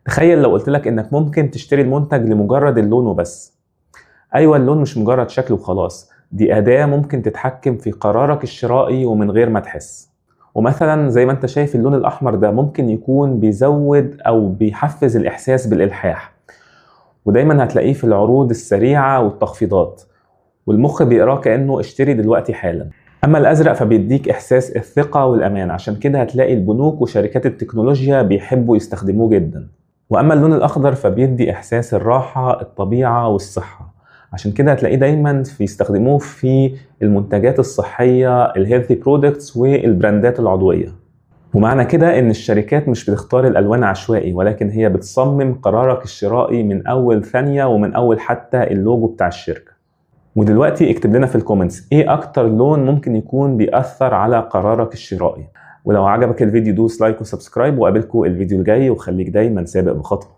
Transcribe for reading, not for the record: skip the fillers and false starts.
تخيل لو قلت لك انك ممكن تشتري المنتج لمجرد اللون وبس. ايوه، اللون مش مجرد شكل وخلاص، دي اداة ممكن تتحكم في قرارك الشرائي ومن غير ما تحس. ومثلا زي ما انت شايف اللون الاحمر ده ممكن يكون بيزود او بيحفز الاحساس بالالحاح، ودايما هتلاقيه في العروض السريعة والتخفيضات، والمخ بيقراه كأنه اشتري دلوقتي حالا. اما الازرق فبيديك احساس الثقة والامان، عشان كده هتلاقي البنوك وشركات التكنولوجيا بيحبوا يستخدموه جدا. واما اللون الاخضر فبيدي احساس الراحة، الطبيعة والصحة، عشان كده هتلاقيه دايما بيستخدموه في المنتجات الصحية، ال healthy products والبراندات العضوية. ومعنى كده ان الشركات مش بتختار الالوان عشوائي، ولكن هي بتصمم قرارك الشرائي من اول ثانية ومن اول حتى اللوجو بتاع الشركة. ودلوقتي اكتب لنا في ال comments ايه اكتر لون ممكن يكون بيأثر على قرارك الشرائي. ولو عجبك الفيديو دوس like و subscribe، وقابلكم الفيديو الجاي، وخليك دايما سابق بخطوة.